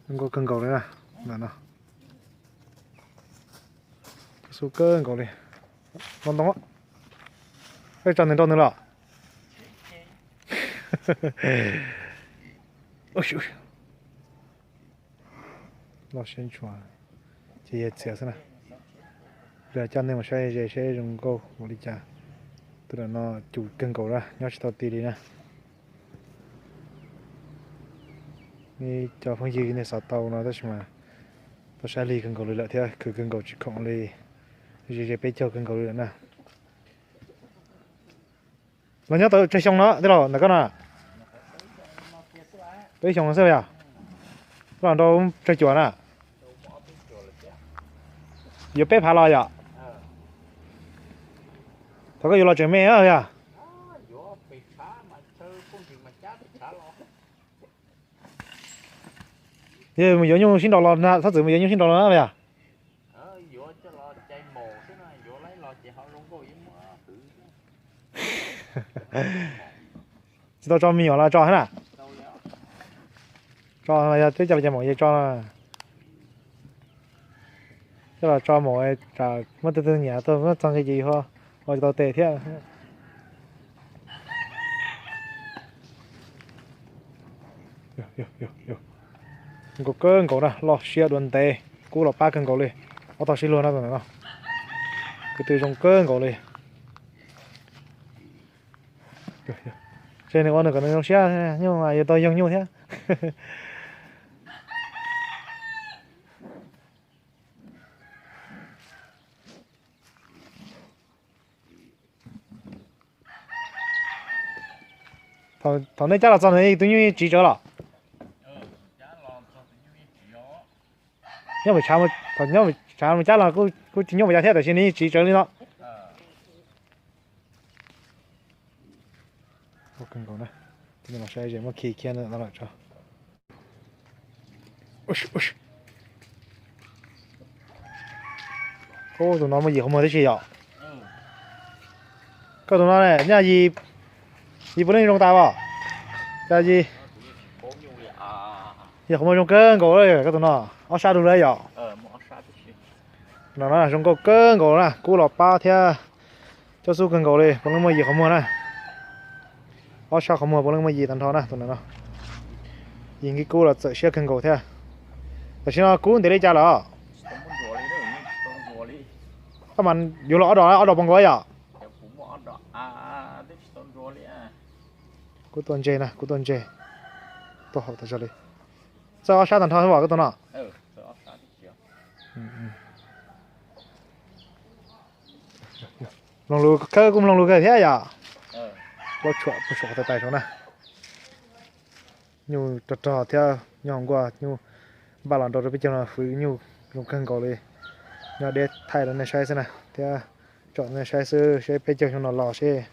Zoo nkauj kawg nkaus li na, ntawm no. Xub kawg nkaus li. Ntoo ntoo. Peb tso nws nrau nws los. Loj siab ntshua, ces yog txias xwb na. Lam coj nej mus saib ze seb zoo nkauj npaum li cas. Tus ntawm no cus kawg nkaus na, nyob tsis tau ti li na. Cov phooj ywg nej xav tau no tab sis mas tau saib lig kawg nkaus li lawm thiab khwv kawg nkaus tsis khoom li. Ze ze peb caug kawg nkaus li lawm na. Los nyob tau tsawg xyoo no tij laug ntawm koj no? Tau ib xyoos no xwb yog? Los nrau tsawg cuam na? Yuav peb phav los yom? Thaum koj yuav los tseem me yog? Yog mus yuav nyuj sib nraus los, txhob txwm mus yuav nyuj sib nraus los na yog? Tsis tau tso me nyuam los tso thiab na? Tso yog twb coj los cov maum yeej tso na. Coj los tso maum tsam muaj tej tug nyiam tuaj muab txog nqi ces yus ho ua tsis tau tes thiab. Zoo nkauj kawg nkaus na, loj siab dua ntev, kub los pab kawg nkaus li. Ob tog sib luag no tus ntawm no, ko tw zoo kawg nkaus li. Tseg nws ua nws kom nws zoo siab, nyuj yuav tau yoog nyuj thiab. Thaum nej cab los txog nws tus nyuj yeej tsiv tsawv los? Nyob, thaum nyob tshav mus cab los kuj tsis nyuaj mus cab thiab, tab sis nws yeej tsiv tsawv li no. Saib muab khi khiab no lawm tso. Tus no muaj yim qhov muag tib si yom. Koj tus no nyaj yim puav leej zoo tas os. Cas yim, yim qhov muag zoo kawg nkaus li koj tus no, ob sab rau lawm yom. No na zoo nkauj kawg nkaus na, kub los pab thiab. Coj xub kawg nkaus li, puav leej muaj yim qhov muag na. Ob sab qhov muag puav leej muaj yim tag nrho na tus ntawm no. Yim nkig kub los txawm siab kawg nkaus thiab. Tam sim no kub ntev li cas lawm? Mas yuav los ob dos, ob dos pov nkaus yom. Kub tuaj ntseg na, kub tuaj ntseg, tuaj haum tas zog li. Txawj ob sab tag nrho xwb os koj tus no. Mloog lus khawb kuj mloog lus kawg thiab yom. Plaub tshuam puag saum tais tais saud na. Nyuj rog rog thiab nyob hauv nkuaj, nyuj npaj los nrau rau peb caug no, hwv nyuj zoo kawg nkaus li. Nyob deb thaij rau nej saib xwb na, thiab tsom nej saib xwb, seb peb caug xyoo no los seb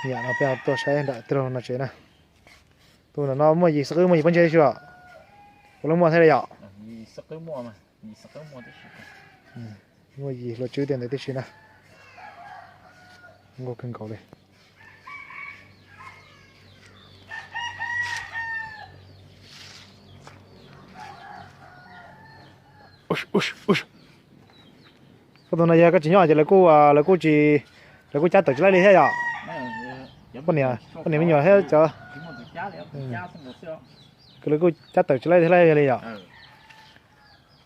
nyiam no peb tuaj saib nram tij laug no tsev na. Tus ntawm no muaj yim xwb, muaj yim pob ntseg tib si os. Puav leej muaj thiab li yom. Muaj yim hluas tswb tiag ntawd tib si na. Nkauj kawg nkaus li. Koj tus no yog koj tsis nyob ces lawv kuj, lawv kuj tsis, lawv kuj cab tawm tsis laib li thiab yom. Poj niam, poj niam me nyuam thiab cov, lawv kuj cab tawm tsis laib thiab li yom.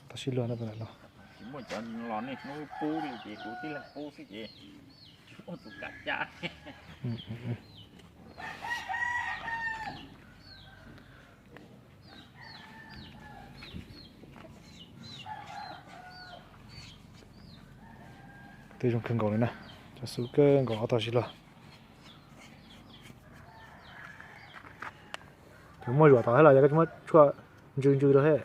Tau sib luag no. Twb zoo kawg nkaus li na, cov xub kawg nkaus ob tog sib luag. Cov muaj zuam tom thiab los yog koj muab tshuaj ntsw ntsw rau thiab.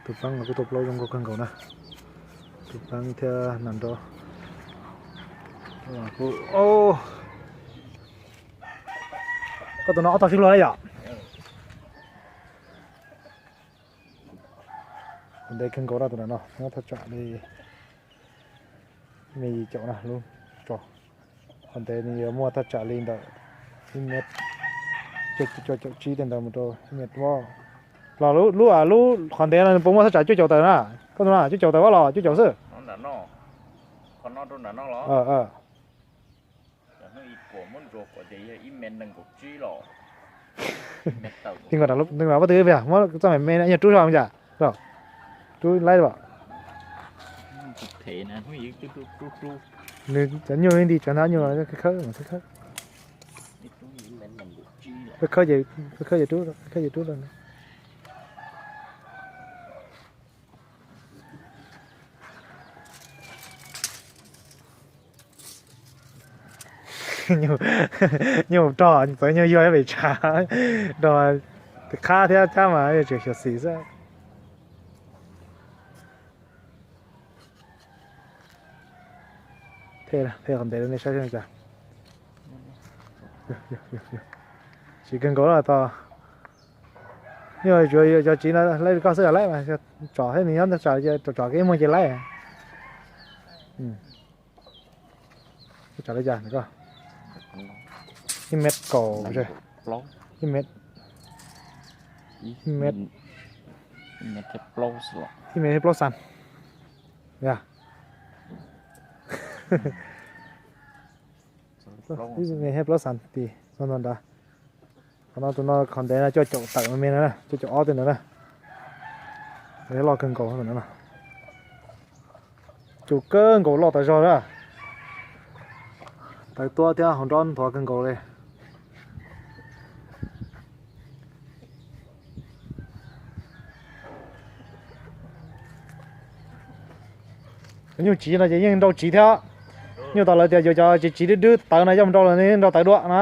Tus peeb los kuj tuaj plaub zoo nkauj kawg nkaus na. Tus peeb thiab nas nrog. Koj tus no ob tog sib luag na yom. Ntev kawg nkaus na tus no, nyob thaj tsam li Me yim caum na lub tso. Qhov ntev nws yuav muaj thaj tsam li ntawm ib mev, cuaj caum tsib tej ntawd mus rau ib mev ob. Los lub, lub qhov ntev no nws puas muaj thaj tsam cuaj caum tawm na? Koj tus no cuaj caum tawm ob los cuaj caum xwb. Ib nkaus, pob tw pia muab txoj me me no yog rub zog cas, rub laib as. Nws cov nyuj nti tsawv ntag, nyuj khawb khawb, khawb khawb ces rub, khawb khawb ces rub. Nyuj rog txawv nyuj yuag pem tshav, rog tis qhab thiab cab mas tseem xyuam xim xwb. Thej qhov ntev rau nej saib seb cas. Tsis kawg nkaus los tau. Nyuj tsuas yog cov tsiv no laib li koj xwb laib mas, tsom thiab nws nyob ntawm tsam, tsom kev muag ces laib. Tsam li cas koj? Ib mev kaum, ib mev, ib mev, ib mev thiab plaub xas. Yog ib mev thiab plaub xas tis txog ntua nrad. Qhov no tus no qhov ntev no cuaj caum tawm me me no na, cuaj caum ob tej ntawd na. Loj kawg nkaus no. Cus kawg nkaus, loj tas zog na. Tawv tuab thiab hauv nrob nthuav kawg nkaus li. Cov nyuj tsiv no ces yeej nrau tsiv thiab. Nyuj tas lawv tias yuav cov tsiv tsiv dub dub tawv no coj mus nrau los nrau tawv dua na.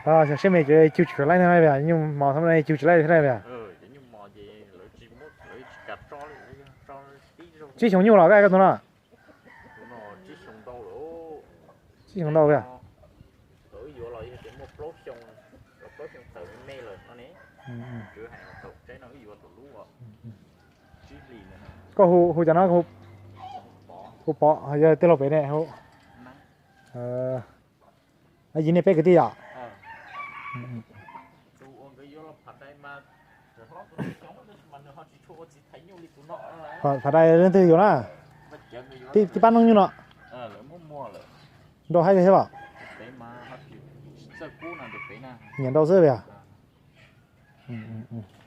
Xyov siab me cov cug tsis laib thiab, nyuj mos thaum no cug tsis laib thiab. Tsib xyoo nyuj los koj tus no? Tsib xyoo ntau. Koj hu cas no? Hu Pov, yog tij laug pem ne hu. Yim nej peb kwv tij yom? Phav Dais leej twg yuav na? Tij pab noob nyuj no. Nrau haib thiab los? Nyiam nrau xwb yog.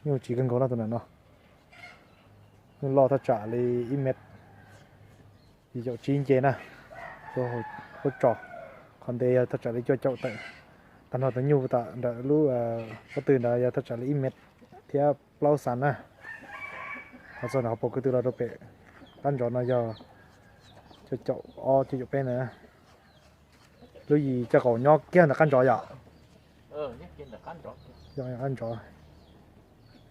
Nyuj tsiv kawg nkaus no tus ntawm no. Nyuj loj thaj tsam li ib mev yim caum tsib nce na. Huab tso, qhov ntev yog thaj tsam li cuaj caum tawm. Tag nrho tus nyuj tam nram lub pob tw ntawd yog thaj tsam li ib mev thiab plaub xas na. Ho txog nram qhov pom ko tw los rau pem qab ntsov no yog cuaj caum ob cuaj caum peb na. Lub yim caj qaum nyob kiag ntawm qab ntsov yom. Qab ntsov,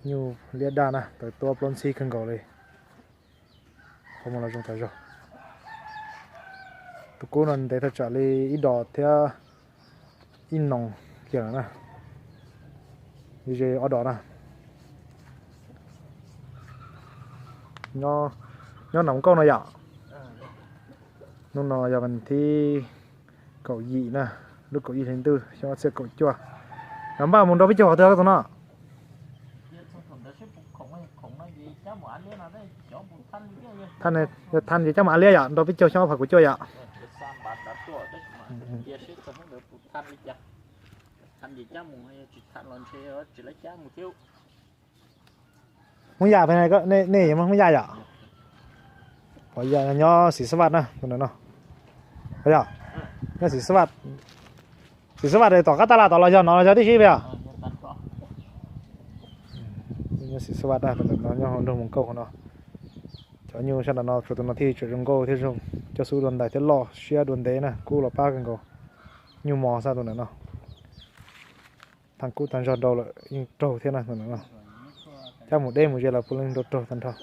nyuj liab daj na, tawv tuab plaub ntxhib kawg nkaus li. Qhov muag los zoo tas zog. Tus kub no ntev thaj tsam li ib dos thiab ib noos kiag lawm na. Ze ob dos na. Nyob nram nkauj no yom. Hnub no yog vas thib kaum yim na, lub kaum ib hli ntuj xyoo ob txhiab kaum cuaj. Npaj mus nrau peb caug qhov twg koj tus no? Tha, yog tha ces cab mus a liab yom, nrau peb caug xyoo ob phav kaum cuaj yom. Hmoob Yaj pem, nej yog Hmoob Yaj yom? Pov Yaj nyob Xis Xab Vaj na, tus ntawm no. Yog, nyob Xis Xab Vaj. Xis Xab Vaj tom qab tab laj tom los yog no los yog tib si peb yom? Nyob Xis Xab Vaj na, tus ntawm no nyob hauv nroog Mus Nkauj no. Cov nyuj sab nram no tsuas tus no thiaj tseem zoo nkauj thiab zoo, coj xub dua ntais thiab loj siab dua ntev na, kub los pab kawg nkaus. Nyuj mos xab tus ntawm no. Thav kub tag zog nrau lawm yeej raug thiab na tus ntawm no. Cab mus deb mus ze los puav leej nrau raug tag nrho.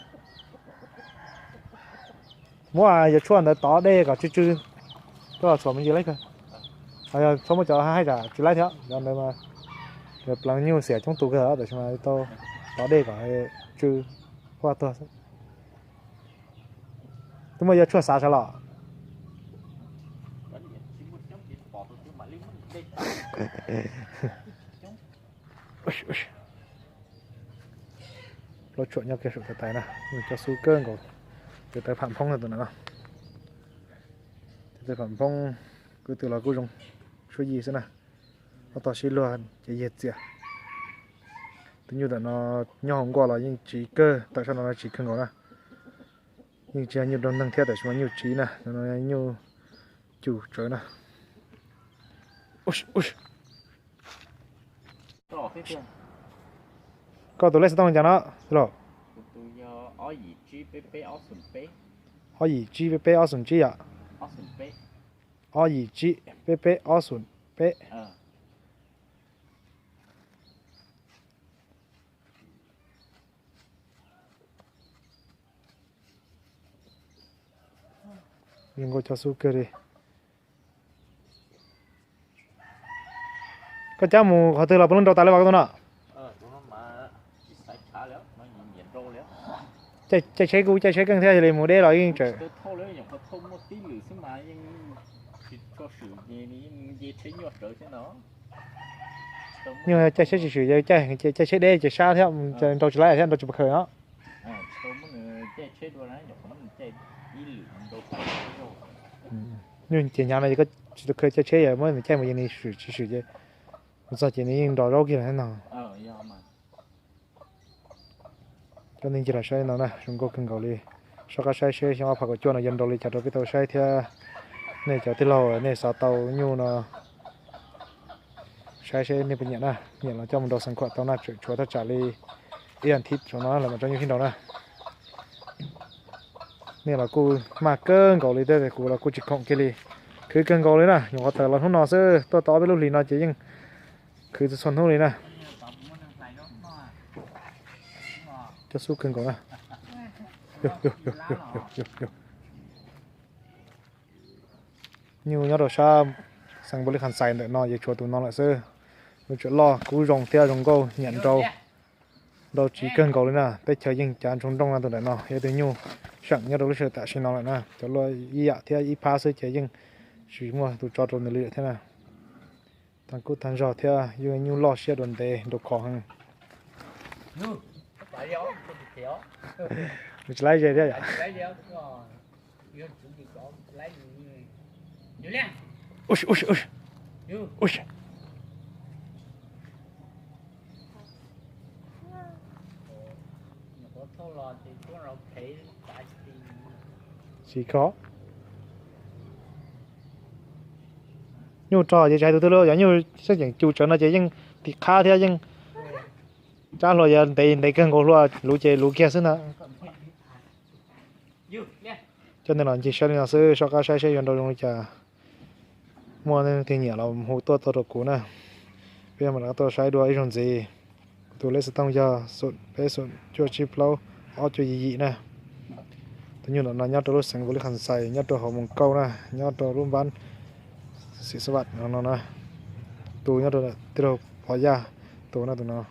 Muab yawg tshuaj ntawd tov dej kom tsw tsw, coj los txhuam me ntsis laib kawg. Txhob muab cov haib tsam tsis laib thiab, cov ntawd mas Pleev nyuj xiam coob tus kawg tab sis mas tau tov dej kom tsw quaj tuag xwb. Twb muaj yuav tshuaj xav sav los? Lub tshuam nyob kiag saum tais tais na, nws cov xub kawg nkaus. Tes taw pham nphoob tus na, tes taw pham nphoob, kwv tw los kuj zoo suab yig xwb na. Ob tog sib luag ces yig txias. Tus nyuj ntawm no nyob hauv nkuaj los yeej tsiv kawg, tawm sab no no tsiv kawg nkaus na. Yeej tsis yog nyuj nrog neeg thiab tab sis mas nyuj tsiv na, no nyuj cus tsawv na. Koj tus lej xov tooj li cas no? Ob yim tsib peb peb ob xoom tsib yom. Ob yim tsib peb peb ob xoom peb. Zoo nkauj cov xub kawg li. Koj cab mus qhov twg los puas lub nrau tas li vas koj tus no? Caij tsheb kuj caij tsheb keej thiab, yog li mus deb los yeej tseem. Nyuj caij tsheb tsis swm, caij tsheb deb ces sab thiab, nrau tsis laib thiab, nrau tsis pom khaws no. Nyuj ces hnyav no ces koj tsis tau khaws caij tsheb, yog muab nws caij mus ces nws swm tsis swm ces mus txog ces nws yeej nrau zaub kiag lawm thiab no. Cov neeg cia los saib no na, zoo nkauj kawg nkaus li. Soj qab saib seb xyoo ob phav kaum cuaj no yuav nrau li cas rau peb tau saib thiab. Nej cov tij laug nej xav tau nyuj no saib seb nej puas nyiam na, nyiam los coj mus nrau xeev khuam tau na, tseem tshuav thaj tsam li ib as thiv saum no lawm mam tso nyuj sib nrau na. Nej los kuj maj kawg nkaus li thiab, kuv los kuj tsis khoom kiag li. Khwv kawg nkaus li na, nyuam qhuav tawm los hnub no xwb, tuaj tau ob peb lub hlis no ces yeej khwv txhua txhua hnub li na. Cov xub kawg nkaus na. Nyuj nyob rau sab xeev Npaus Lis Khas Xais ntawm no ces tshuav tus no lawm xwb. Nyuj tseem loj kub zoo thiab zoo nkauj nyiam nrau, nrau tsiv kawg nkaus li na. Teb chaws yeej cav ntsoog nrooj no tus ntawm no yog tus nyuj seem nyob rau lub sij hawm tam sim no lawm na. Cov luaj ib yam thiab ib phab xwb ces yeej tsis muaj tus tso rau nws li lawm thiab na. Tag kub tag zog thiab yeej nyuj loj siab dua ntev nrau khov heev. Nws tsis laib ze thiab yom. Tsis kho. Nyuj rog ces tsis hais tus twg li, yog nyuj sab ceem cus tsawv no ces yeej tim qhab thiab yeej tsab hlua yog ntev ntev kawg nkaus hlua luv ces luv kiag xwb na. Cov neeg los ncig saib li no xwb, soj qab saib seb yuav nrau zoo li cas. Muaj leej twg nyiam los hu tuaj tuaj rau kuv na. Peb mam rov qab tuaj saib dua ib zaug ntxiv. Kuv tus lej xov tooj yog xoom peb xoom cuaj tsib plaub ob cuaj yim yim na. Tus nyuj ntawm no nyob rau lub xeev Npaus Lis Khas Xais, nyob rau hauv Moos Kauj na, nyob rau lub npab Xim Xab Vam no na. Tus nyob rau tij laug Pov Yaj tus na tus no.